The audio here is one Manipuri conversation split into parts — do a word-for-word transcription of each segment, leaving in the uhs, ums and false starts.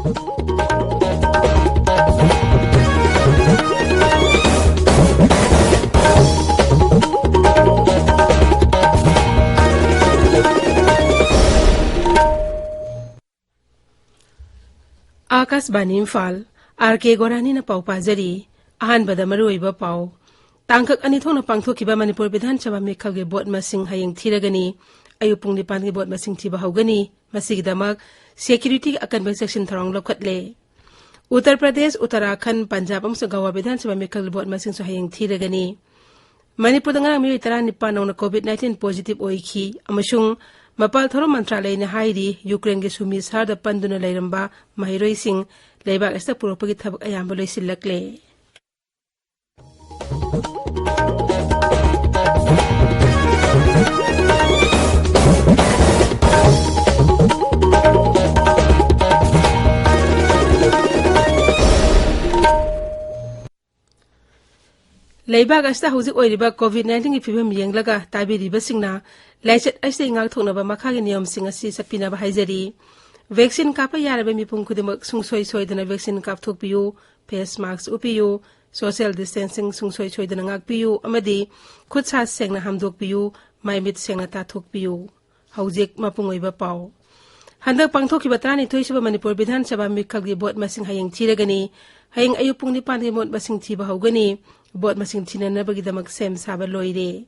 ꯑꯥꯀꯥꯁꯕꯥꯅꯤ ꯏꯝꯐꯥꯜ, ꯑꯥꯔ ꯀꯦ ꯒꯣꯔꯥꯅꯤꯅ ꯄꯥꯎ ꯄꯥꯖꯔꯤ꯫ ꯑꯍꯥꯟꯕꯗ ꯃꯔꯨꯑꯣꯏꯕ ꯄꯥꯎ꯫ ꯇꯥꯡꯀꯛ ꯑꯅꯤ ꯊꯣꯛꯅ ꯄꯥꯡꯊꯣꯛꯈꯤꯕ ꯃꯅꯤꯄꯨꯔ ꯕꯤꯙꯥꯟ ꯁꯚꯥ ꯃꯤꯈꯜꯒꯤ ꯚꯣꯠ ꯃꯁꯤꯡ ꯍꯌꯦꯡ ꯊꯤꯔꯒꯅꯤ꯫ ꯑꯌꯨꯛ ꯄꯨꯡ ꯅꯤꯄꯥꯟꯒꯤ ꯚꯣꯠ ꯃꯁꯤꯡ ꯊꯤꯕ ꯍꯧꯒꯅꯤ꯫ ꯃꯁꯤꯒꯤꯗꯃꯛ ꯁꯦꯀ꯭ꯌꯨꯔꯤꯇꯤꯒꯤ ꯑꯀꯟꯕ ꯆꯦꯛꯁꯤꯟ ꯊꯧꯔꯥꯡ ꯂꯧꯈꯠꯂꯦ꯫ ꯎꯠꯇꯔ ꯄ꯭ꯔꯗꯦꯁ, ꯎꯠꯇꯔꯥꯈꯟꯗ, ꯄꯟꯖꯥꯕ ꯑꯃꯁꯨꯡ ꯒꯋꯥ ꯕꯤꯙꯥꯟ ꯁꯚꯥ ꯃꯤꯈꯜꯒꯤ ꯚꯣꯠ ꯃꯁꯤꯡꯁꯨ ꯍꯌꯦꯡ ꯊꯤꯔꯒꯅꯤ꯫ ꯃꯅꯤꯄꯨꯔꯗ ꯉꯔꯥꯡ ꯃꯤꯑꯣꯏ ꯇꯔꯥꯅꯤꯄꯥꯟ ꯅꯧꯅ ꯀꯣꯚꯤꯗ ꯅꯥꯏꯟꯇꯤꯟ ꯄꯣꯖꯤꯇꯤꯚ ꯑꯣꯏꯈꯤ ꯑꯃꯁꯨꯡ ꯃꯄꯥꯜ ꯊꯧꯔꯝ ꯃꯟꯇ꯭ꯔꯥꯂꯌꯅ ꯍꯥꯏꯔꯤ, ꯌꯨꯀ꯭ꯔꯦꯟꯒꯤ ꯁꯨꯃꯤ ꯁꯍꯔꯗ ꯄꯟꯗꯨꯅ ꯂꯩꯔꯝꯕ ꯃꯍꯩꯔꯣꯏꯁꯤꯡ ꯂꯩꯕꯥꯛ ꯑꯁꯤꯗ ꯄꯨꯔꯛꯄꯒꯤ ꯊꯕꯛ ꯑꯌꯥꯝꯕ ꯂꯣꯏꯁꯤꯜꯂꯛꯂꯦ꯫ ꯂꯩꯕꯥꯛ ꯑꯁꯤꯗ ꯍꯧꯖꯤꯛ ꯑꯣꯏꯔꯤꯕ ꯀꯣꯚꯤꯗ ꯅꯥꯏꯟꯇꯤꯟꯒꯤ ꯐꯤꯕꯝ ꯌꯦꯡꯂꯒ ꯇꯥꯕꯤꯔꯤꯕꯁꯤꯡꯅ ꯂꯥꯏꯆꯠ ꯑꯁꯤꯗꯒꯤ ꯉꯥꯛꯊꯣꯛꯅꯕ ꯃꯈꯥꯒꯤ ꯅꯤꯌꯣꯝꯁꯤꯡ ꯑꯁꯤ ꯆꯠꯄꯤꯅꯕ ꯍꯥꯏꯖꯔꯤ꯫ ꯚꯦꯛꯁꯤꯟ ꯀꯥꯞꯄ ꯌꯥꯔꯕ ꯃꯤꯄꯨꯝ ꯈꯨꯗꯤꯡꯃꯛ ꯁꯨꯡꯁꯣꯏ ꯁꯣꯏꯗꯅ ꯚꯦꯛꯁꯤꯟ ꯀꯥꯞꯊꯣꯛꯄꯤꯌꯨ, ꯐꯦꯁ ꯃꯥꯁꯛ ꯎꯞꯄꯤꯌꯨ, ꯁꯣꯁꯤꯌꯦꯜ ꯗꯤꯁꯇꯦꯟꯁꯤꯡ ꯁꯨꯡꯁꯣꯏ ꯁꯣꯏꯗꯅ ꯉꯥꯛꯄꯤꯌꯨ ꯑꯃꯗꯤ ꯈꯨꯠ ꯁꯥ ꯁꯦꯡꯅ ꯍꯥꯝꯗꯣꯛꯄꯤꯌꯨ, ꯃꯥꯏ ꯃꯤꯠ ꯁꯦꯡꯅ ꯇꯥꯊꯣꯛꯄꯤꯌꯨ꯫ ꯍꯧꯖꯤꯛ ꯃꯄꯨꯡ ꯑꯣꯏꯕ ꯄꯥꯎ꯫ ꯍꯟꯗꯛ ꯄꯥꯡꯊꯣꯛꯈꯤꯕ ꯇꯔꯥꯅꯤꯊꯣꯏꯁꯨꯕ ꯃꯅꯤꯄꯨꯔ ꯕꯤꯙꯥꯟ ꯁꯚꯥ ꯃꯤꯈꯜꯒꯤ ꯚꯣꯠ ꯃꯁꯤꯡ ꯍꯌꯦꯡ ꯊꯤꯔꯒꯅꯤ꯫ ꯍꯌꯦꯡ ꯑꯌꯨꯛ ꯄꯨꯡ ꯅꯤꯄꯥꯟꯗꯒꯤ ꯚꯣꯠ ꯃꯁꯤꯡ ꯊꯤꯕ ꯍꯧꯒꯅꯤ꯫ ꯚꯣꯠ ꯃꯁꯤꯡ ꯊꯤꯅꯅꯕꯒꯤꯗꯃꯛ ꯁꯦꯝ ꯁꯥꯕ ꯂꯣꯏꯔꯦ꯫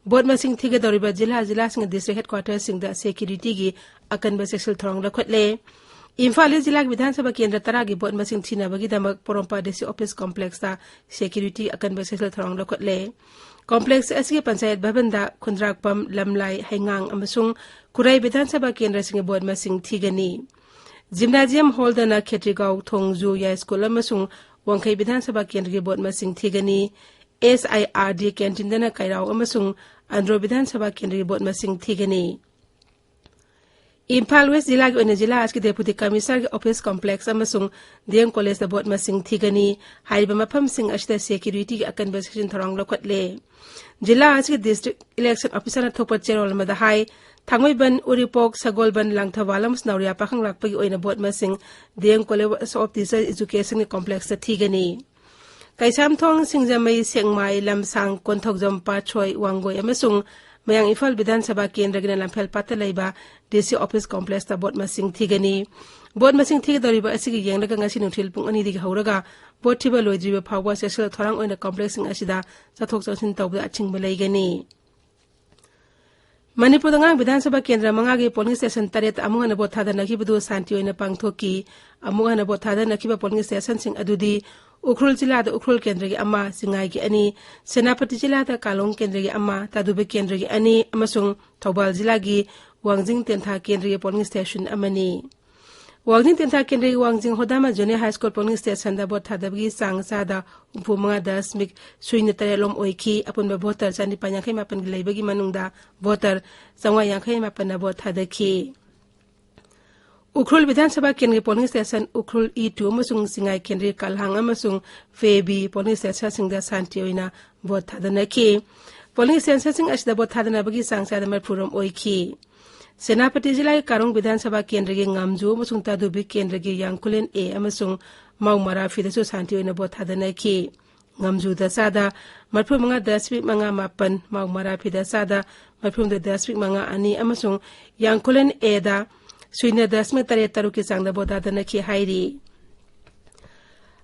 ꯚꯣꯠ ꯃꯁꯤꯡ ꯊꯤꯒꯗꯧꯔꯤꯕ ꯖꯤꯂꯥ ꯖꯤꯂꯥꯁꯤꯡꯒꯤ ꯗꯤꯁꯇ꯭ꯔꯤꯛ ꯍꯦꯗꯀ꯭ꯋꯥꯇꯔꯁꯤꯡꯗ ꯁꯦꯀ꯭ꯌꯨꯔꯤꯇꯤꯒꯤ ꯑꯀꯟꯕ ꯆꯦꯛꯁꯤꯜ ꯊꯧꯔꯥꯡ ꯂꯧꯈꯠꯂꯦ꯫ ꯏꯝꯐꯥꯜ ꯏꯁ ꯖꯤꯂꯥꯒꯤ ꯕꯤꯙꯥꯟ ꯁꯚꯥ ꯀꯦꯟꯗ꯭ꯔ ꯇꯔꯥꯒꯤ ꯚꯣꯠ ꯃꯁꯤꯡ ꯊꯤꯅꯕꯒꯤꯗꯃꯛ ꯄꯣꯔꯣꯝꯄꯥꯠ ꯗꯤꯁꯇ꯭ꯔꯤꯛ ꯑꯣꯐꯤꯁ ꯀꯣꯝꯄ꯭ꯂꯦꯛꯁꯇ ꯁꯦꯀ꯭ꯌꯨꯔꯤꯇꯤ ꯑꯀꯟꯕ ꯆꯦꯛꯁꯤꯜ ꯊꯧꯔꯥꯡ ꯂꯧꯈꯠꯂꯦ꯫ ꯀꯣꯝꯄ꯭ꯂꯦꯛꯁ ꯑꯁꯤꯒꯤ ꯄꯟꯆꯥꯌꯠ ꯚꯕꯟꯗ ꯈꯨꯟꯗ꯭ꯔꯥꯛꯄꯝ, ꯂꯝꯂꯥꯏ, ꯍꯩꯉꯥꯡ ꯑꯃꯁꯨꯡ ꯈꯨꯔꯥꯏ ꯕꯤꯙꯥꯟ ꯁꯚꯥ ꯀꯦꯟꯗ꯭ꯔꯁꯤꯡꯒꯤ ꯚꯣꯠ ꯃꯁꯤꯡ ꯊꯤꯒꯅꯤ꯫ ꯖꯤꯝꯅꯥꯖꯤꯌꯝ ꯍꯣꯜꯗꯅ ꯈꯦꯇ꯭ꯔꯤꯒꯥꯎ, ꯊꯣꯡꯖꯨ, ꯌꯥꯏꯁ꯭ꯀꯨꯜ ꯑꯃꯁꯨꯡ ꯋꯥꯡꯈꯩ ꯕꯤꯙꯥꯟ ꯁꯚꯥ ꯀꯦꯟꯗ꯭ꯔꯒꯤ ꯚꯣꯠ ꯃꯁꯤꯡ ꯊꯤꯒꯅꯤ꯫ ꯑꯦꯁ ꯑꯥꯏ ꯑꯥꯔ ꯗꯤ ꯀꯦꯟꯇꯤꯟꯗꯅ ꯀꯩꯔꯥꯎ ꯑꯃꯁꯨꯡ ꯑꯟꯗ꯭ꯔꯣ ꯕꯤꯙꯥꯟ ꯁꯚꯥ ꯀꯦꯟꯗ꯭ꯔꯒꯤ ꯚꯣꯠ ꯃꯁꯤꯡ ꯊꯤꯒꯅꯤ꯫ ꯏꯝꯐꯥꯜ ꯋꯦꯁ ꯖꯤꯂꯥꯒꯤ ꯑꯣꯏꯅ ꯖꯤꯂꯥ ꯑꯁꯤꯒꯤ ꯗꯦꯄꯨꯇꯤ ꯀꯃꯤꯁꯅꯔꯒꯤ ꯑꯣꯐꯤꯁ ꯀꯣꯝꯄ꯭ꯂꯦꯛꯁ ꯑꯃꯁꯨꯡ ꯗꯤ ꯑꯦꯝ ꯀꯣꯂꯦꯖꯇ ꯚꯣꯠ ꯃꯁꯤꯡ ꯊꯤꯒꯅꯤ꯫ ꯍꯥꯏꯔꯤꯕ ꯃꯐꯝꯁꯤꯡ ꯑꯁꯤꯗ ꯁꯦꯀ꯭ꯌꯨꯔꯤꯇꯤꯒꯤ ꯑꯀꯟꯕ ꯆꯦꯛꯁꯤꯟ ꯊꯧꯔꯥꯡ ꯂꯧꯈꯠꯂꯦ꯫ ꯖꯤꯂꯥ ꯑꯁꯤꯒꯤ ꯗꯤꯁꯇ꯭ꯔꯤꯛ ꯏꯂꯦꯛꯁꯟ ꯑꯣꯐꯤꯁꯔꯅ ꯊꯣꯛꯄ ꯆꯦꯔꯣꯜ ꯑꯃꯗ ꯍꯥꯏ, ꯊꯥꯡꯃꯩꯕꯟ, ꯎꯔꯤꯄꯣꯛ, ꯁꯒꯣꯜꯕꯟ, ꯂꯥꯡꯊꯕꯥꯜ ꯑꯃꯁꯨꯡ ꯅꯥꯎꯔꯤꯌꯥ ꯄꯥꯈꯪ ꯂꯥꯛꯄꯒꯤ ꯑꯣꯏꯅ ꯚꯣꯠ ꯃꯁꯤꯡ D M college of teacher ꯏꯖꯨꯀꯦꯁꯟꯒꯤ ꯀꯣꯝꯄ꯭ꯂꯦꯛꯁꯇ ꯊꯤꯒꯅꯤ꯫ ꯀꯩꯁꯥꯝꯊꯣꯡ, ꯁꯤꯡꯖꯃꯩ, ꯁꯦꯛꯃꯥꯏ, ꯂꯝꯁꯥꯡ, ꯀꯣꯟꯊꯧꯖꯝ, ꯄꯥꯠꯁꯣꯏ, ꯋꯥꯡꯒꯣꯏ ꯑꯃꯁꯨꯡ ꯃꯌꯥꯡ ꯏꯝꯐꯥꯜ ꯕꯤꯙꯥꯟ ꯁꯚꯥ ꯀꯦꯟꯗ꯭ꯔꯒꯤꯅ ꯂꯝꯐꯦꯜ ꯄꯥꯠꯇ ꯂꯩꯕ ꯗꯤ ꯁꯤ ꯑꯣꯐꯤꯁ ꯀꯣꯝꯄ꯭ꯂꯦꯛꯁꯇ ꯚꯣꯠ ꯃꯁꯤꯡ ꯊꯤꯒꯅꯤ꯫ ꯚꯣꯠ ꯃꯁꯤꯡ ꯊꯤꯒꯗꯧꯔꯤꯕ ꯑꯁꯤꯒꯤ ꯌꯦꯡꯂꯒ ꯉꯁꯤ ꯅꯨꯡꯊꯤꯜ ꯄꯨꯡ ꯑꯅꯤꯗꯒꯤ ꯍꯧꯔꯒ ꯚꯣꯠ ꯊꯤꯕ ꯂꯣꯏꯗ꯭ꯔꯤꯕ ꯐꯥꯎꯕ ꯁꯦꯁꯅꯦꯜ ꯊꯧꯔꯥꯡ ꯑꯣꯏꯅ ꯀꯣꯝꯄ꯭ꯂꯦꯛꯁꯁꯤꯡ ꯑꯁꯤꯗ ꯆꯠꯊꯣꯛ ꯆꯠꯁꯤꯟ ꯇꯧꯕꯗ ꯑꯊꯤꯡꯕ ꯂꯩꯒꯅꯤ꯫ ꯃꯅꯤꯄꯨꯔꯗ ꯑꯉꯥꯡ ꯕꯤꯙꯥꯟ ꯁꯚꯥ ꯀꯦꯟꯗ꯭ꯔ ꯃꯉꯥꯒꯤ ꯄꯣꯂꯤꯡ ꯁ꯭ꯇꯦꯁꯟ ꯇꯔꯦꯠꯇ ꯑꯃꯨꯛ ꯍꯟꯅ ꯚꯣꯠ ꯊꯥꯗꯅꯈꯤꯕꯗꯨ ꯁꯥꯟꯇꯤ ꯑꯣꯏꯅ ꯄꯥꯡꯊꯣꯛꯈꯤ꯫ ꯑꯃꯨꯛ ꯍꯟꯅ ꯚꯣꯠ ꯊꯥꯗꯅꯈꯤꯕ ꯄꯣꯂꯤꯡ ꯁ꯭ꯇꯦꯁꯟꯁꯤꯡ ꯑꯗꯨꯗꯤ ꯎꯈ꯭ꯔꯨꯜ ꯖꯤꯂꯥꯗ ꯎꯈ꯭ꯔꯨꯜ ꯀꯦꯟꯗ꯭ꯔꯒꯤ ꯑꯃ, ꯆꯤꯡꯉꯥꯏꯒꯤ ꯑꯅꯤ, ꯁꯦꯅꯥꯄꯇꯤ ꯖꯤꯂꯥꯗ ꯀꯥꯂꯣꯡ ꯀꯦꯟꯗ꯭ꯔꯒꯤ ꯑꯃ, ꯇꯥꯗꯨꯕ ꯀꯦꯟꯗ꯭ꯔꯒꯤ ꯑꯅꯤ ꯑꯃꯁꯨꯡ ꯊꯧꯕꯥꯜ ꯖꯤꯂꯥꯒꯤ ꯋꯥꯡꯖꯤꯡ ꯇꯦꯟꯊꯥ ꯀꯦꯟꯗ꯭ꯔꯒꯤ ꯄꯣꯂꯤꯡ ꯁ꯭ꯇꯦꯁꯟ ꯑꯃꯅꯤ꯫ ꯋꯥꯡꯖꯤꯡ ꯇꯦꯟꯊꯥ ꯀꯦꯟꯗ꯭ꯔꯒꯤ Wangjing Hodam junior high school polling ꯁ꯭ꯇꯦꯁꯟꯗ ꯚꯣꯠ ꯊꯥꯗꯕꯒꯤ ꯆꯥꯡ ꯆꯥꯗ ꯍꯨꯝꯐꯨ ꯃꯉꯥ ꯗꯁꯃꯤꯛ ꯁꯨꯏꯅ ꯇꯔꯦꯠ ꯂꯣꯝ ꯑꯣꯏꯈꯤ꯫ ꯑꯄꯨꯟꯕ ꯚꯣꯇꯔ ꯆꯅꯤꯄꯥꯟ ꯌꯥꯡꯈꯩ ꯃꯥꯄꯟꯒꯤ ꯂꯩꯕꯒꯤ ꯃꯅꯨꯡꯗ ꯚꯣꯇꯔ ꯆꯥꯝꯃꯉꯥ ꯌꯥꯡꯈꯩ ꯃꯥꯄꯟꯅ ꯚꯣꯠ ꯊꯥꯗꯈꯤ꯫ ꯎꯈ꯭ꯔꯨꯜ ꯕꯤꯙꯥꯟ ꯁꯚꯥ ꯀꯦꯟꯗ꯭ꯔꯒꯤ polling station Ukhrul E two ꯑꯃꯁꯨꯡ ꯆꯤꯡꯉꯥꯏ ꯀꯦꯟꯗ꯭ꯔꯒꯤ ꯀꯜꯍꯥꯡ ꯑꯃꯁꯨꯡ ꯐꯦꯕꯤ ꯄꯣꯂꯤꯡ ꯁ꯭ꯇꯦꯁꯟꯁꯤꯡꯗ ꯁꯥꯟꯇꯤ ꯑꯣꯏꯅ ꯚꯣꯠ ꯊꯥꯗꯅꯈꯤ꯫ ꯄꯣꯂꯤꯡ ꯁ꯭ꯇꯦꯁꯟꯁꯤꯡ ꯑꯁꯤꯗ ꯚꯣꯠ ꯊꯥꯗꯅꯕꯒꯤ ꯆꯥꯡ ꯆꯥꯗ ꯃꯔꯤꯐꯨ ꯔꯣꯝ ꯑꯣꯏꯈꯤ꯫ ꯁꯦꯅꯥꯄꯇꯤ ꯖꯤꯂꯥꯒꯤ ꯀꯥꯔꯣꯡ ꯕꯤꯙꯥꯟ ꯁꯚꯥ ꯀꯦꯟꯗ꯭ꯔꯒꯤ ꯉꯥꯝꯖꯨ ꯑꯃꯁꯨꯡ ꯇꯥꯗꯨꯕꯤ ꯀꯦꯟꯗ꯭ꯔꯒꯤ ꯌꯥꯡꯈꯨꯂꯦꯟ ꯑꯦ ꯑꯃꯁꯨꯡ ꯃꯥꯎ ꯃꯔꯥꯐꯤꯗꯁꯨ ꯁꯥꯟꯇꯤ ꯑꯣꯏꯅ ꯚꯣꯠ ꯊꯥꯗꯅꯈꯤ꯫ ꯉꯝꯖꯨꯗ ꯆꯥꯗ ꯃꯔꯤꯐꯨ ꯃꯉꯥ ꯗꯁꯃꯤꯛ ꯃꯉꯥ ꯃꯥꯄꯟ, ꯃꯥꯎ ꯃꯔꯥꯐꯤꯗ ꯆꯥꯗ ꯃꯔꯤꯐꯨ ꯍꯨꯝꯗꯣꯏ ꯗꯁꯃꯤꯛ ꯃꯉꯥ ꯑꯅꯤ ꯑꯃꯁꯨꯡ ꯌꯥꯡꯈꯨꯂꯦꯟ ꯑꯦꯗ ꯁꯨꯏꯅ ꯗꯁꯃꯤꯛ ꯇꯔꯦꯠ ꯇꯔꯨꯛꯀꯤ ꯆꯥꯡꯗ ꯚꯣꯠ ꯊꯥꯗꯅꯈꯤ ꯍꯥꯏꯔꯤ꯫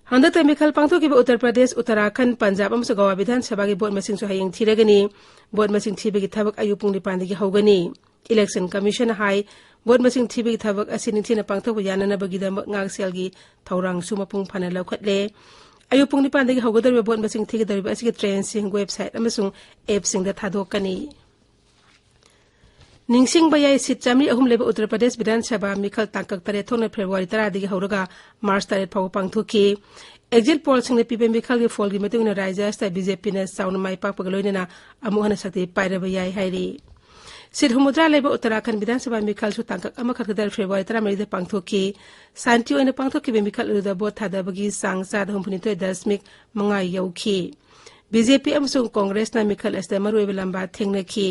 ꯍꯟꯗꯛꯇ ꯃꯤꯈꯜ ꯄꯥꯡꯊꯣꯛꯈꯤꯕ ꯎꯠꯇꯔ ꯄ꯭ꯔꯗꯦꯁ, ꯎꯠꯇꯔꯥꯈꯟ, ꯄꯟꯖꯥꯕ ꯑꯃꯁꯨꯡ ꯒꯋꯥ ꯕꯤꯙꯥꯟ ꯁꯚꯥꯒꯤ ꯚꯣꯠ ꯃꯁꯤꯡꯁꯨ ꯍꯌꯦꯡ ꯊꯤꯔꯒꯅꯤ꯫ ꯚꯣꯠ ꯃꯁꯤꯡ ꯊꯤꯕꯒꯤ ꯊꯕꯛ ꯑꯌꯨꯛ ꯄꯨꯡ ꯅꯤꯄꯥꯟꯗꯒꯤ ꯍꯧꯒꯅꯤ꯫ ꯏꯂꯦꯛꯁꯟ ꯀꯃꯤꯁꯟꯅ ꯍꯥꯏ, ꯚꯣꯠ ꯃꯁꯤꯡ ꯊꯤꯕꯒꯤ ꯊꯕꯛ ꯑꯁꯤ ꯅꯤꯡꯊꯤꯅ ꯄꯥꯡꯊꯣꯛꯄ ꯌꯥꯅꯅꯕꯒꯤꯗꯃꯛ ꯉꯥꯛꯁꯦꯜꯒꯤ ꯊꯧꯔꯥꯡꯁꯨ ꯃꯄꯨꯡ ꯐꯥꯅ ꯂꯧꯈꯠꯂꯦ꯫ ꯑꯌꯨꯛ ꯄꯨꯡ ꯅꯤꯄꯥꯟꯗꯒꯤ ꯍꯧꯒꯗꯧꯔꯤꯕ ꯚꯣꯠ ꯃꯁꯤꯡ ꯊꯤꯒꯗꯧꯔꯤꯕ ꯑꯁꯤꯒꯤ ꯇ꯭ꯔꯦꯟꯁꯤꯡ ꯋꯦꯕꯁꯥꯏꯠ ꯑꯃꯁꯨꯡ ꯑꯦꯞꯁꯤꯡꯗ ꯊꯥꯗꯣꯛꯀꯅꯤ꯫ ꯅꯤꯡꯁꯤꯡꯕ ꯌꯥꯏ, ꯁꯤꯠ ꯆꯥꯃꯔꯤ ꯑꯍꯨꯝ ꯂꯩꯕ ꯎꯠꯇꯔ ꯄ꯭ꯔꯗꯦꯁ ꯕꯤꯙꯥꯟ ꯁꯚꯥ ꯃꯤꯈꯜ ꯇꯥꯡꯀꯛ ꯇꯔꯦꯠ ꯊꯣꯛꯅ ꯐꯦꯕ꯭ꯔꯨꯋꯥꯔꯤ ꯇꯔꯥꯗꯒꯤ ꯍꯧꯔꯒ ꯃꯥꯔꯆ ꯇꯔꯦꯠ ꯐꯥꯎꯕ ꯄꯥꯡꯊꯣꯛꯈꯤ꯫ ꯑꯦꯛꯖꯤꯠ ꯄꯣꯜꯁꯤꯡꯅ ꯄꯤꯕ ꯃꯤꯈꯜꯒꯤ ꯐꯣꯜꯒꯤ ꯃꯇꯨꯡ ꯏꯟꯅ ꯔꯥꯏꯖ꯭ꯌ ꯑꯁꯤꯗ ꯕꯤ ꯖꯦ ꯄꯤꯅ ꯆꯥꯎꯅ ꯃꯥꯏ ꯄꯥꯛꯄꯒ ꯂꯣꯏꯅꯅ ꯑꯃꯨꯛ ꯍꯟꯅ ꯁꯛꯇꯤ ꯄꯥꯏꯔꯕ ꯌꯥꯏ ꯍꯥꯏꯔꯤ꯫ ꯁꯤꯠ ꯍꯨꯝꯐꯨꯇꯔꯥ ꯂꯩꯕ ꯎꯠꯇꯔꯥꯈꯟ ꯕꯤꯙꯥꯟ ꯁꯚꯥ ꯃꯤꯈꯜꯁꯨ ꯇꯥꯡꯀꯛ ꯑꯃꯈꯛꯇꯗ ꯐꯦꯕ꯭ꯔꯨꯋꯥꯔꯤ ꯇꯔꯥꯃꯔꯤꯗ ꯄꯥꯡꯊꯣꯛꯈꯤ꯫ ꯁꯥꯟꯇꯤ ꯑꯣꯏꯅ ꯄꯥꯡꯊꯣꯛꯈꯤꯕ ꯃꯤꯈꯜ ꯑꯗꯨꯗ ꯚꯣꯠ ꯊꯥꯗꯕꯒꯤ ꯆꯥꯡ ꯆꯥꯗ ꯍꯨꯝꯐꯨꯅꯤꯊꯣꯏ ꯗꯁꯃꯤꯛ ꯃꯉꯥ ꯌꯧꯈꯤ꯫ ꯕꯤ ꯖꯦ ꯄꯤ ꯑꯃꯁꯨꯡ ꯀꯣꯡꯒ꯭ꯔꯦꯁꯅ ꯃꯤꯈꯜ ꯑꯁꯤꯗ ꯃꯔꯨꯑꯣꯏꯕ ꯂꯝꯕꯥ ꯊꯦꯡꯅꯈꯤ꯫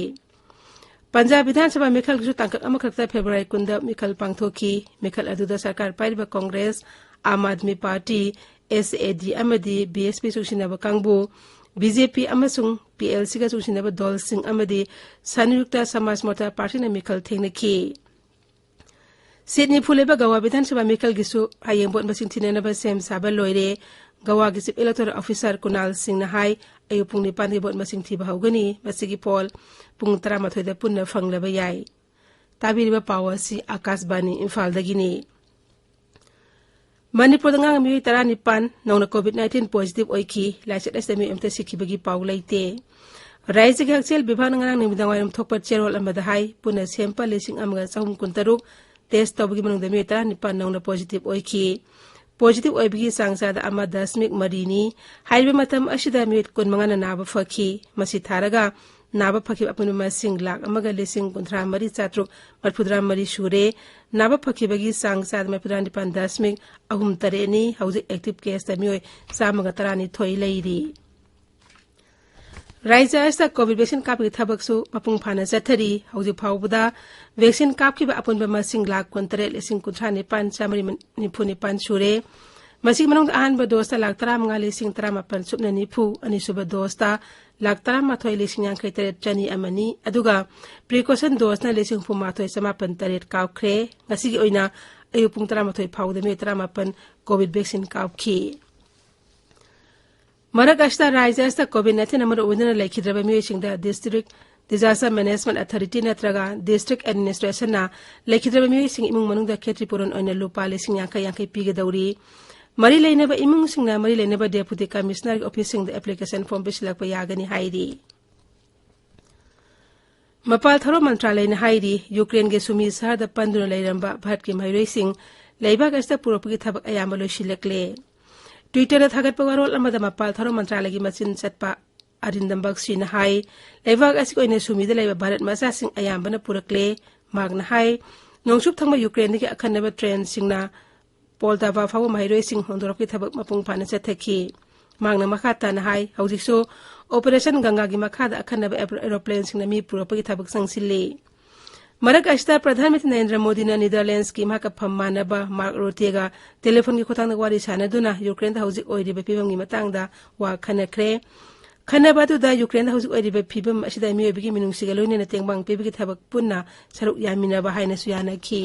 ꯄꯟꯖꯥꯕ ꯕꯤꯙꯥꯟ ꯁꯚꯥ ꯃꯤꯈꯜꯒꯤꯁꯨ ꯇꯥꯡꯀꯛ ꯑꯃꯈꯛꯇ ꯐꯦꯕ꯭ꯔꯨꯋꯥꯔꯤ ꯀꯨꯟꯗ ꯃꯤꯈꯜ ꯄꯥꯡꯊꯣꯛꯈꯤ꯫ ꯃꯤꯈꯜ ꯑꯗꯨꯗ ꯁꯔꯀꯥꯔ ꯄꯥꯏꯔꯤꯕ ꯀꯣꯡꯒ꯭ꯔꯦꯁ, ꯑꯥꯝ ꯑꯥꯗꯃꯤ ꯄꯥꯔꯇꯤ, ꯑꯦꯁ ꯑꯦ ꯗꯤ ꯑꯃꯗꯤ ꯕꯤ ꯑꯦꯁ ꯄꯤ ꯆꯨꯡꯁꯤꯟꯅꯕ ꯀꯥꯡꯕꯨ, ꯕꯤ ꯖꯦ ꯄꯤ ꯑꯃꯁꯨꯡ ꯄꯤ ꯑꯦꯜ ꯁꯤꯒ ꯆꯨꯡꯁꯤꯟꯅꯕ ꯗꯜꯁꯤꯡ ꯑꯃꯗꯤ ꯁꯟꯌꯨꯛꯇ ꯁꯃꯥꯖ ꯃꯣꯔꯆꯥ ꯄꯥꯔꯇꯤꯅ ꯃꯤꯈꯜ ꯊꯦꯡꯅꯈꯤ꯫ ꯁꯤꯠ ꯅꯤꯐꯨ ꯂꯩꯕ ꯒꯋꯥ ꯕꯤꯙꯥꯟ ꯁꯚꯥ ꯃꯤꯈꯜꯒꯤꯁꯨ ꯍꯌꯦꯡ ꯚꯣꯠ ꯃꯁꯤꯡ ꯊꯤꯅꯅꯕ ꯁꯦꯝ ꯁꯥꯕ ꯂꯣꯏꯔꯦ꯫ ꯒꯋꯥꯒꯤ ꯆꯤꯐ ꯏꯂꯦꯛꯇꯣꯔꯦꯜ ꯑꯣꯐꯤꯁꯥꯔ ꯀꯨꯅꯥꯜ ꯁꯤꯡꯅ ꯍꯥꯏ, ꯑꯌꯨꯛ ꯄꯨꯡ ꯅꯤꯄꯥꯟꯗꯒꯤ ꯚꯣꯠ ꯃꯁꯤꯡ ꯊꯤꯕ ꯍꯧꯒꯅꯤ꯫ ꯃꯁꯤꯒꯤ ꯄꯣꯜ ꯄꯨꯡ ꯇꯔꯥꯃꯥꯊꯣꯏꯗ ꯄꯨꯟꯅ ꯐꯪꯂꯕ ꯌꯥꯏ꯫ ꯇꯥꯕꯤꯔꯤꯕ ꯄꯥꯎ ꯑꯁꯤ ꯑꯥꯀꯥꯁꯕꯥꯅꯤ ꯏꯝꯐꯥꯜꯗꯒꯤꯅꯤ꯫ ꯃꯅꯤꯄꯨꯔꯗ ꯉꯔꯥꯡ ꯃꯤꯑꯣꯏ ꯇꯔꯥꯅꯤꯄꯥꯟ ꯅꯧꯅ ꯀꯣꯚꯤꯗ ꯅꯥꯏꯟꯇꯤꯟ ꯄꯣꯖꯤꯇꯤꯚ ꯑꯣꯏꯈꯤ꯫ ꯂꯥꯏꯆꯠ ꯑꯁꯤꯗ ꯃꯤꯑꯣꯏ ꯑꯃꯠꯇ ꯁꯤꯈꯤꯕꯒꯤ ꯄꯥꯎ ꯂꯩꯇꯦ꯫ ꯔꯥꯖ꯭ꯌꯒꯤ ꯍꯛꯁꯦꯜ ꯕꯤꯚꯥꯒꯅ ꯉꯔꯥꯡ ꯅꯨꯃꯤꯗꯥꯡ ꯋꯥꯏꯔꯝ ꯊꯣꯛꯄ ꯆꯦꯔꯣꯜ ꯑꯃꯗ ꯍꯥꯏ, ꯄꯨꯟꯅ ꯁꯦꯝꯄꯜ ꯂꯤꯁꯤꯡ ꯑꯃꯒ ꯆꯍꯨꯝ ꯀꯨꯟꯇꯔꯨꯛ ꯇꯦꯁ ꯇꯧꯕꯒꯤ ꯃꯅꯨꯡꯗ ꯃꯤꯑꯣꯏ ꯇꯔꯥꯅꯤꯄꯥꯟ ꯅꯧꯅ ꯄꯣꯖꯤꯇꯤꯚ ꯑꯣꯏꯈꯤ꯫ ꯄꯣꯖꯤꯇꯤꯚ ꯑꯣꯏꯕꯒꯤ ꯆꯥꯡ ꯆꯥꯗ ꯑꯃ ꯗꯁꯃꯤꯛ ꯃꯔꯤꯅꯤ꯫ ꯍꯥꯏꯔꯤꯕ ꯃꯇꯝ ꯑꯁꯤꯗ ꯃꯤꯑꯣꯏ ꯀꯨꯟꯃꯉꯥꯅ ꯅꯥꯕ ꯐꯈꯤ꯫ ꯃꯁꯤ ꯊꯥꯔꯒ ꯅꯥꯕ ꯐꯈꯤꯕ ꯑꯄꯨꯟꯕ ꯃꯁꯤꯡ ꯂꯥꯈ ꯑꯃꯒ ꯂꯤꯁꯤꯡ ꯀꯨꯟꯊ꯭ꯔꯥ ꯃꯔꯤ ꯆꯥꯇ꯭ꯔꯨꯛ ꯃꯔꯤꯐꯨꯇꯔꯥ ꯃꯔꯤ ꯁꯨꯔꯦ꯫ ꯅꯥꯕ ꯐꯈꯤꯕꯒꯤ ꯆꯥꯡ ꯆꯥꯗ ꯃꯔꯤꯐꯨꯇꯔꯥ ꯅꯤꯄꯥꯟ ꯗꯁꯃꯤꯛ ꯑꯍꯨꯝ ꯇꯔꯦꯠꯅꯤ꯫ ꯍꯧꯖꯤꯛ ꯑꯦꯛꯇꯤꯚ ꯀꯦꯁꯇ ꯃꯤꯑꯣꯏ ꯆꯥꯝꯃꯒ ꯇꯔꯥꯅꯤꯊꯣꯏ ꯂꯩꯔꯤ꯫ ꯔꯥꯖ꯭ꯌ ꯑꯁꯤꯗ ꯀꯣꯚꯤꯗ ꯚꯦꯛꯁꯤꯟ ꯀꯥꯞꯄꯒꯤ ꯊꯕꯛꯁꯨ ꯃꯄꯨꯡ ꯐꯥꯅ ꯆꯠꯊꯔꯤ꯫ ꯍꯧꯖꯤꯛ ꯐꯥꯎꯕꯗ ꯚꯦꯛꯁꯤꯟ ꯀꯥꯞꯈꯤꯕ ꯑꯄꯨꯟꯕ ꯃꯁꯤꯡ ꯂꯥꯈ ꯀꯨꯟꯇꯔꯦꯠ ꯂꯤꯁꯤꯡ ꯀꯨꯟꯊ꯭ꯔꯥ ꯅꯤꯄꯥꯟ ꯆꯥꯃꯔꯤ ꯅꯤꯐꯨ ꯅꯤꯄꯥꯟ ꯁꯨꯔꯦ꯫ ꯃꯁꯤꯒꯤ ꯃꯅꯨꯡꯗ ꯑꯍꯥꯟꯕ ꯗꯣꯁꯇ ꯂꯥꯈ ꯇꯔꯥꯃꯉꯥ ꯂꯤꯁꯤꯡ ꯇꯔꯥꯃꯥꯄꯟ ꯁꯨꯞꯅ ꯅꯤꯐꯨ, ꯑꯅꯤꯁꯨꯕ ꯗꯣꯁꯇ ꯂꯥꯈ ꯇꯔꯥꯃꯥꯊꯣꯏ ꯂꯤꯁꯤꯡ ꯌꯥꯡꯈꯩ ꯇꯔꯦꯠ ꯆꯅꯤ ꯑꯃꯅꯤ, ꯑꯗꯨꯒ ꯄ꯭ꯔꯤꯀꯣꯁꯟ ꯗꯣꯁꯅ ꯂꯤꯁꯤꯡ ꯍꯨꯝꯐꯨ ꯃꯥꯊꯣꯏ ꯆꯃꯥꯄꯟ ꯇꯔꯦꯠ ꯀꯥꯞꯈ꯭ꯔꯦ꯫ ꯉꯁꯤꯒꯤ ꯑꯣꯏꯅ ꯑꯌꯨꯛ ꯄꯨꯡ ꯇꯔꯥꯃꯥꯊꯣꯏ ꯐꯥꯎꯕꯗ ꯃꯤꯑꯣꯏ ꯇꯔꯥꯃꯥꯄꯟ ꯀꯣꯚꯤꯗ ꯚꯦꯛꯁꯤꯟ ꯀꯥꯞꯈꯤ꯫ ꯃꯔꯛ ꯑꯁꯤꯗ ꯔꯥꯖ꯭ꯌ ꯑꯁꯤꯗ ꯀꯣꯚꯤꯗ ꯅꯥꯏꯟꯇꯤꯟꯅ ꯃꯔꯨ ꯑꯣꯏꯗꯨꯅ ꯂꯩꯈꯤꯗ꯭ꯔꯕ ꯃꯤꯑꯣꯏꯁꯤꯡꯗ ꯗꯤꯁꯇ꯭ꯔꯤꯛ ꯗꯤꯖꯥꯁꯇꯔ ꯃꯦꯅꯦꯖꯃꯦꯟꯠ ꯑꯊꯣꯔꯤꯇꯤ ꯅꯠꯇ꯭ꯔꯒ ꯗꯤꯁꯇ꯭ꯔꯤꯛ ꯑꯦꯗꯃꯤꯅꯤꯁꯇ꯭ꯔꯦꯁꯟꯅ ꯂꯩꯈꯤꯗ꯭ꯔꯕ ꯃꯤꯑꯣꯏꯁꯤꯡ ꯏꯃꯨꯡ ꯃꯅꯨꯡꯗ ꯈꯦꯇ꯭ꯔꯤꯄꯨꯔꯟ ꯑꯣꯏꯅ ꯂꯨꯄꯥ ꯂꯤꯁꯤꯡ ꯌꯥꯡꯈꯩ ꯌꯥꯡꯈꯩ ꯄꯤꯒꯗꯧꯔꯤ꯫ ꯃꯔꯤ ꯂꯩꯅꯕ ꯏꯃꯨꯡꯁꯤꯡꯅ ꯃꯔꯤ ꯂꯩꯅꯕ ꯗꯦꯄꯨꯇꯤ ꯀꯃꯤꯁꯅꯔꯒꯤ ꯑꯣꯐꯤꯁꯁꯤꯡꯗ ꯑꯦꯄ꯭ꯂꯤꯀꯦꯁꯟ ꯐꯣꯔꯝ ꯄꯤꯁꯤꯜꯂꯛꯄ ꯌꯥꯒꯅꯤ ꯍꯥꯏꯔꯤ꯫ ꯃꯄꯥꯜ ꯊꯧꯔꯝ ꯃꯟꯇ꯭ꯔꯥꯂꯌꯅ ꯍꯥꯏꯔꯤ, ꯌꯨꯀ꯭ꯔꯦꯟꯒꯤ ꯁꯨꯃꯤ ꯁꯍꯔꯗ ꯄꯟꯗꯨꯅ ꯂꯩꯔꯝꯕ ꯚꯥꯔꯠꯀꯤ ꯃꯍꯩꯔꯣꯏꯁꯤꯡ ꯂꯩꯕꯥꯛ ꯑꯁꯤꯗ ꯄꯨꯔꯛꯄꯒꯤ ꯊꯕꯛ ꯑꯌꯥꯝꯕ ꯂꯣꯏꯁꯤꯜꯂꯛꯂꯦ꯫ ꯇ꯭ꯋꯤꯇꯔꯗ ꯊꯥꯒꯠꯄ ꯋꯥꯔꯣꯜ ꯑꯃꯗ ꯃꯄꯥꯜ ꯊꯧꯔꯝ ꯃꯟꯇ꯭ꯔꯥꯂꯌꯒꯤ ꯃꯆꯤꯟ ꯆꯠꯄ ꯑꯔꯤꯟꯗꯝ ꯕꯛꯁꯤꯅ ꯍꯥꯏ, ꯂꯩꯕꯥꯛ ꯑꯁꯤꯒꯤ ꯑꯣꯏꯅ ꯁꯨꯃꯤꯗ ꯂꯩꯕ ꯚꯥꯔꯠ ꯃꯆꯥꯁꯤꯡ ꯑꯌꯥꯝꯕꯅ ꯄꯨꯔꯛꯂꯦ꯫ ꯃꯍꯥꯛꯅ ꯍꯥꯏ, ꯅꯣꯡꯆꯨꯞ ꯊꯪꯕ ꯌꯨꯀ꯭ꯔꯦꯟꯗꯒꯤ ꯑꯈꯟꯅꯕ ꯇ꯭ꯔꯦꯟꯁꯤꯡꯅ ꯄꯣꯜꯇꯥꯚꯥ ꯐꯥꯎꯕ ꯃꯍꯩꯔꯣꯏꯁꯤꯡ ꯍꯣꯟꯗꯣꯔꯛꯄꯒꯤ ꯊꯕꯛ ꯃꯄꯨꯡ ꯐꯥꯅ ꯆꯠꯊꯈꯤ꯫ ꯃꯍꯥꯛꯅ ꯃꯈꯥ ꯇꯥꯅ ꯍꯥꯏ, ꯍꯧꯖꯤꯛꯁꯨ ꯑꯣꯄꯔꯦꯁꯟ ꯒꯪꯒꯥꯒꯤ ꯃꯈꯥꯗ ꯑꯈꯟꯅꯕ ꯑꯦꯔꯣ-, ꯑꯦꯔꯣꯄ꯭ꯂꯦꯟꯁꯤꯡꯅ ꯃꯤ ꯄꯨꯔꯛꯄꯒꯤ ꯊꯕꯛ ꯆꯪꯁꯤꯜꯂꯤ꯫ ꯃꯔꯛ ꯑꯁꯤꯗ ꯄ꯭ꯔꯙꯥꯟ ꯃꯟꯇ꯭ꯔꯤ ꯅꯔꯦꯟꯗ꯭ꯔ ꯃꯣꯗꯤꯅ ꯅꯦꯗꯔꯂꯦꯟꯁꯀꯤ ꯃꯍꯥꯛꯀ ꯐꯝ ꯃꯥꯟꯅꯕ ꯃꯥꯔꯛ ꯔꯣꯇꯦꯒ ꯇꯦꯂꯤꯐꯣꯟꯒꯤ ꯈꯨꯠꯊꯥꯡꯗ ꯋꯥꯔꯤ ꯁꯥꯟꯅꯗꯨꯅ ꯌꯨꯀ꯭ꯔꯦꯟꯗ ꯍꯧꯖꯤꯛ ꯑꯣꯏꯔꯤꯕ ꯐꯤꯕꯝꯒꯤ ꯃꯇꯥꯡꯗ ꯋꯥ ꯈꯟꯅꯈ꯭ꯔꯦ꯫ ꯈꯟꯅꯕ ꯑꯗꯨꯗ ꯌꯨꯀ꯭ꯔꯦꯟꯗ ꯍꯧꯖꯤꯛ ꯑꯣꯏꯔꯤꯕ ꯐꯤꯕꯝ ꯑꯁꯤꯗ ꯃꯤꯑꯣꯏꯕꯒꯤ ꯃꯤꯅꯨꯡꯁꯤꯒ ꯂꯣꯏꯅꯅ ꯇꯦꯡꯕꯥꯡ ꯄꯤꯕꯒꯤ ꯊꯕꯛ ꯄꯨꯟꯅ ꯁꯔꯨꯛ ꯌꯥꯃꯤꯟꯅꯕ ꯍꯥꯏꯅꯁꯨ ꯌꯥꯅꯈꯤ꯫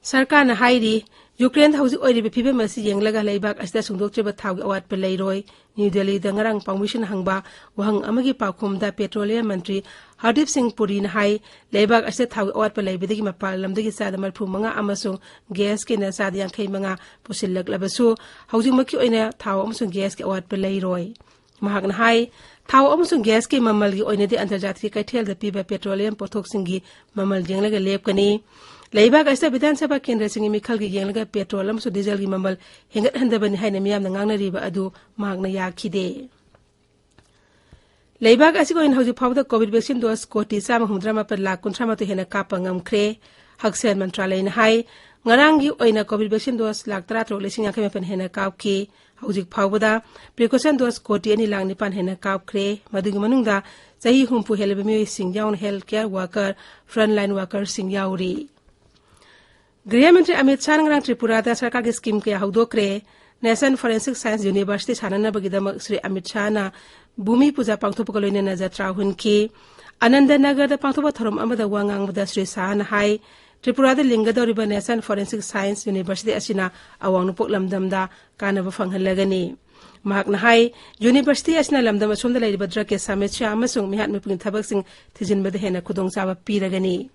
ꯁꯔꯀꯥꯔꯅ ꯍꯥꯏꯔꯤ, ꯌꯨꯀ꯭ꯔꯦꯟꯗ ꯍꯧꯖꯤꯛ ꯑꯣꯏꯔꯤꯕ ꯐꯤꯕꯝ ꯑꯁꯤ ꯌꯦꯡꯂꯒ ꯂꯩꯕꯥꯛ ꯑꯁꯤꯗ ꯁꯨꯡꯗꯣꯛꯇ꯭ꯔꯤꯕ ꯊꯥꯎꯒꯤ ꯑꯋꯥꯠꯄ ꯂꯩꯔꯣꯏ꯫ ꯅ꯭ꯌꯨ ꯗꯦꯜꯂꯤꯗ ꯉꯔꯥꯡ ꯄꯥꯎꯃꯤꯁꯤꯡꯅ ꯍꯪꯕ ꯋꯥꯍꯪ ꯑꯃꯒꯤ ꯄꯥꯎꯈꯨꯝꯗ ꯄꯦꯇ꯭ꯔꯣꯂꯤꯌꯝ ꯃꯟꯇ꯭ꯔꯤ ꯍꯔꯗꯤꯞ ꯁꯤꯡ ꯄꯨꯔꯤꯅ ꯍꯥꯏ, ꯂꯩꯕꯥꯛ ꯑꯁꯤꯗ ꯊꯥꯎꯒꯤ ꯑꯋꯥꯠꯄ ꯂꯩꯕꯗꯒꯤ ꯃꯄꯥꯟ ꯂꯝꯗꯒꯤ ꯆꯥꯗ ꯃꯔꯤꯐꯨ ꯃꯉꯥ ꯑꯃꯁꯨꯡ ꯒ꯭ꯌꯥꯁꯀꯤꯅ ꯆꯥꯗ ꯌꯥꯡꯈꯩ ꯃꯉꯥ ꯄꯨꯁꯤꯜꯂꯛꯂꯕꯁꯨ, ꯍꯧꯖꯤꯛꯃꯛꯀꯤ ꯑꯣꯏꯅ ꯊꯥꯎ ꯑꯃꯁꯨꯡ ꯒ꯭ꯌꯥꯁꯀꯤ ꯑꯋꯥꯠꯄ ꯂꯩꯔꯣꯏ꯫ ꯃꯍꯥꯛꯅ ꯍꯥꯏ, ꯊꯥꯎ ꯑꯃꯁꯨꯡ ꯒ꯭ꯌꯥꯁꯀꯤ ꯃꯃꯜꯒꯤ ꯑꯣꯏꯅꯗꯤ ꯑꯟꯇꯔꯖꯥꯇꯤꯌ ꯀꯩꯊꯦꯜꯗ ꯄꯤꯕ ꯄꯦꯇ꯭ꯔꯣꯂꯤꯌꯝ ꯄꯣꯠꯊꯣꯛꯁꯤꯡꯒꯤ ꯃꯃꯜ ꯌꯦꯡꯂꯒ ꯂꯦꯞꯀꯅꯤ꯫ ꯂꯩꯕꯥꯛ ꯑꯁꯤꯗ ꯕꯤꯙꯥꯟ ꯁꯚꯥ ꯀꯦꯟꯗ꯭ꯔꯁꯤꯡꯒꯤ ꯃꯤꯈꯜꯒꯤ ꯌꯦꯡꯂꯒ ꯄꯦꯇ꯭ꯔꯣꯜ ꯑꯃꯁꯨꯡ ꯗꯤꯖꯜꯒꯤ ꯃꯃꯜ ꯍꯦꯟꯒꯠꯍꯟꯗꯕꯅꯤ ꯍꯥꯏꯅ ꯃꯤꯌꯥꯝꯅ ꯉꯥꯡꯅꯔꯤꯕ ꯑꯗꯨ ꯃꯍꯥꯛꯅ ꯌꯥꯈꯤꯗꯦ꯫ ꯂꯩꯕꯥꯛ ꯑꯁꯤꯒꯤ ꯑꯣꯏꯅ ꯍꯧꯖꯤꯛ ꯐꯥꯎꯕꯗ ꯀꯣꯚꯤꯗ ꯚꯦꯛꯁꯤꯟ ꯗꯣꯁ ꯀꯣꯇꯤ ꯆꯥꯝꯃ ꯍꯨꯝꯐꯨꯇꯔꯥ ꯃꯥꯄꯟ ꯂꯥꯈ ꯀꯨꯟꯊ꯭ꯔꯥ ꯃꯥꯊꯣꯏ ꯍꯦꯟꯅ ꯀꯥꯞꯄ ꯉꯝꯈ꯭ꯔꯦ꯫ ꯍꯛꯁꯦꯜ ꯃꯟꯇ꯭ꯔꯥꯂꯌꯅ ꯍꯥꯏ, ꯉꯔꯥꯡꯒꯤ ꯑꯣꯏꯅ ꯀꯣꯚꯤꯗ ꯚꯦꯛꯁꯤꯟ ꯗꯣꯁ ꯂꯥꯈ ꯇꯔꯥ ꯇꯔꯨꯛ ꯂꯤꯁꯤꯡ ꯌꯥꯡꯈꯩ ꯃꯥꯄꯟ ꯍꯦꯟꯅ ꯀꯥꯞꯈꯤ꯫ ꯍꯧꯖꯤꯛ ꯐꯥꯎꯕꯗ ꯄ꯭ꯔꯤꯀꯣꯁꯟ ꯗꯣꯁ ꯀꯣꯇꯤ ꯑꯅꯤ ꯂꯥꯈ ꯅꯤꯄꯥꯟ ꯍꯦꯟꯅ ꯀꯥꯞꯈ꯭ꯔꯦ꯫ ꯃꯗꯨꯒꯤ ꯃꯅꯨꯡꯗ ꯆꯍꯤ ꯍꯨꯝꯐꯨ ꯍꯦꯜꯂꯕ ꯃꯤꯑꯣꯏꯁꯤꯡ ꯌꯥꯎꯅ health care worker, front line ꯋꯥꯀꯔꯁꯤꯡ ꯌꯥꯎꯔꯤ꯫ ꯒ꯭ꯔꯤꯍ ꯃꯟꯇ꯭ꯔꯤ ꯑꯃꯤꯠ ꯁꯥꯍꯅ ꯉꯔꯥꯡ ꯇ꯭ꯔꯤꯄꯨꯔꯥꯗ ꯁꯔꯀꯥꯔꯒꯤ ꯁ꯭ꯀꯤꯝ ꯀꯌꯥ ꯍꯧꯗꯣꯛꯈ꯭ꯔꯦ꯫ ꯅꯦꯁꯅꯦꯜ ꯐꯣꯔꯦꯟꯁꯤꯛ ꯁꯥꯏꯟꯁ ꯌꯨꯅꯤꯚꯔꯁꯤꯇꯤ ꯁꯥꯟꯅꯅꯕꯒꯤꯗꯃꯛ ꯁ꯭ꯔꯤ ꯑꯃꯤꯠ ꯁꯥꯍꯅ ꯚꯨꯃꯤ ꯄꯨꯖꯥ ꯄꯥꯡꯊꯣꯛꯄꯒ ꯂꯣꯏꯅꯅ ꯖꯇ꯭ꯔꯥ ꯍꯨꯟꯈꯤ꯫ ꯑꯅꯟꯗꯅꯒꯔꯗ ꯄꯥꯡꯊꯣꯛꯄ ꯊꯧꯔꯝ ꯑꯃꯗ ꯋꯥ ꯉꯥꯡꯕꯗ ꯁ꯭ꯔꯤ ꯁꯥꯍꯅ ꯍꯥꯏ, ꯇ꯭ꯔꯤꯄꯨꯔꯥꯗ ꯂꯤꯡꯒꯗꯧꯔꯤꯕ ꯅꯦꯁꯅꯦꯜ ꯐꯣꯔꯦꯟꯁꯤꯛ ꯁꯥꯏꯟꯁ ꯌꯨꯅꯤꯚꯔꯁꯤꯇꯤ ꯑꯁꯤꯅ ꯑꯋꯥꯡ ꯅꯣꯡꯄꯣꯛ ꯂꯝꯗꯝꯗ ꯀꯥꯟꯅꯕ ꯐꯪꯍꯜꯂꯒꯅꯤ꯫ ꯃꯍꯥꯛꯅ ꯍꯥꯏ, ꯌꯨꯅꯤꯚꯔꯁꯤꯇꯤ ꯑꯁꯤꯅ ꯂꯝꯗꯝ ꯑꯁꯣꯝꯗ ꯂꯩꯔꯤꯕ ꯗ꯭ꯔꯒꯀꯤ ꯁꯃꯁ꯭ꯌꯥ ꯑꯃꯁꯨꯡ ꯃꯤꯍꯥꯠ ꯃꯤꯄꯨꯟꯒꯤ ꯊꯕꯛꯁꯤꯡ ꯊꯤꯖꯤꯟꯕꯗ ꯍꯦꯟꯅ ꯈꯨꯗꯣꯡꯆꯥꯕ ꯄꯤꯔꯒꯅꯤ꯫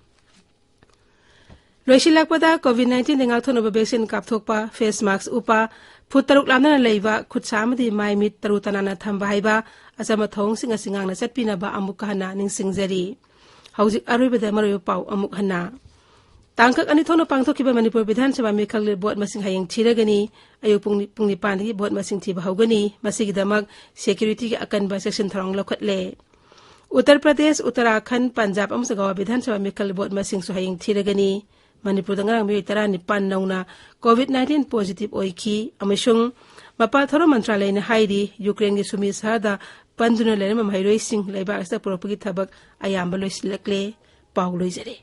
ꯂꯣꯏꯁꯤꯜꯂꯛꯄꯗ, ꯀꯣꯚꯤꯗ ꯅꯥꯏꯟꯇꯤꯟꯗꯒꯤ ꯉꯥꯛꯊꯣꯛꯅꯕ ꯚꯦꯛꯁꯤꯟ ꯀꯥꯞꯊꯣꯛꯄ, ꯐꯦꯁ ꯃꯥꯛꯁ ꯎꯞꯄ, ꯐꯨꯠ ꯇꯔꯨꯛ ꯂꯥꯞꯅꯅ ꯂꯩꯕ, ꯈꯨꯠ ꯁꯥ ꯑꯃꯗꯤ ꯃꯥꯏ ꯃꯤꯠ ꯇꯔꯨ ꯇꯅꯥꯟꯅ ꯊꯝꯕ ꯍꯥꯏꯕ ꯑꯆꯝꯕ ꯊꯧꯑꯣꯡꯁꯤꯡ ꯑꯁꯤ ꯉꯥꯛꯅ ꯆꯠꯄꯤꯅꯕ ꯑꯃꯨꯛꯀ ꯍꯟꯅ ꯅꯤꯡꯁꯤꯡꯖꯔꯤ꯫ ꯍꯧꯖꯤꯛ ꯑꯔꯣꯏꯕꯗ ꯃꯔꯨꯑꯣꯏꯕ ꯄꯥꯎ ꯑꯃꯨꯛ ꯍꯟꯅ꯫ ꯇꯥꯡꯀꯛ ꯑꯅꯤ ꯊꯣꯛꯅ ꯄꯥꯡꯊꯣꯛꯈꯤꯕ ꯃꯅꯤꯄꯨꯔ ꯕꯤꯙꯥꯟ ꯁꯚꯥ ꯃꯤꯈꯜꯒꯤ ꯚꯣꯠ ꯃꯁꯤꯡ ꯍꯌꯦꯡ ꯊꯤꯔꯒꯅꯤ꯫ ꯑꯌꯨꯛ ꯄꯨꯡ ꯅꯤ-, ꯄꯨꯡ ꯅꯤꯄꯥꯟꯗꯒꯤ ꯚꯣꯠ ꯃꯁꯤꯡ ꯊꯤꯕ ꯍꯧꯒꯅꯤ꯫ ꯃꯁꯤꯒꯤꯗꯃꯛ ꯁꯦꯀ꯭ꯌꯨꯔꯤꯇꯤꯒꯤ ꯑꯀꯟꯕ ꯆꯦꯛꯁꯤꯟ ꯊꯧꯔꯥꯡ ꯂꯧꯈꯠꯂꯦ꯫ ꯎꯠꯇꯔ ꯄ꯭ꯔꯗꯦꯁ, ꯎꯠꯇꯔꯥꯈꯟꯗ, ꯄꯟꯖꯥꯕ ꯑꯃꯁꯨꯡ ꯒꯋꯥ ꯕꯤꯙꯥꯟ ꯁꯚꯥ ꯃꯤꯈꯜ ꯚꯣꯠ ꯃꯁꯤꯡꯁꯨ ꯍꯌꯦꯡ ꯊꯤꯔꯒꯅꯤ꯫ ꯃꯅꯤꯄꯨꯔꯗ ꯉꯔꯥꯡ ꯃꯤꯑꯣꯏ ꯇꯔꯥꯅꯤꯄꯥꯟ ꯅꯧꯅ ꯀꯣꯚꯤꯗ ꯅꯥꯏꯟꯇꯤꯟ ꯄꯣꯖꯤꯇꯤꯚ ꯑꯣꯏꯈꯤ ꯑꯃꯁꯨꯡ ꯃꯄꯥꯜ ꯊꯧꯔꯝ ꯃꯟꯇ꯭ꯔꯥꯂꯌꯅ ꯍꯥꯏꯔꯤ, ꯌꯨꯀ꯭ꯔꯦꯟꯒꯤ ꯁꯨꯃꯤ ꯁꯍꯔꯗ ꯄꯟꯗꯨꯅ ꯂꯩꯔꯝꯕ ꯃꯍꯩꯔꯣꯏꯁꯤꯡ ꯂꯩꯕꯥꯛ ꯑꯁꯤꯗ ꯄꯨꯔꯛꯄꯒꯤ ꯊꯕꯛ ꯑꯌꯥꯝꯕ ꯂꯣꯏꯁꯤꯜꯂꯛꯂꯦ꯫ ꯄꯥꯎ ꯂꯣꯏꯖꯔꯦ꯫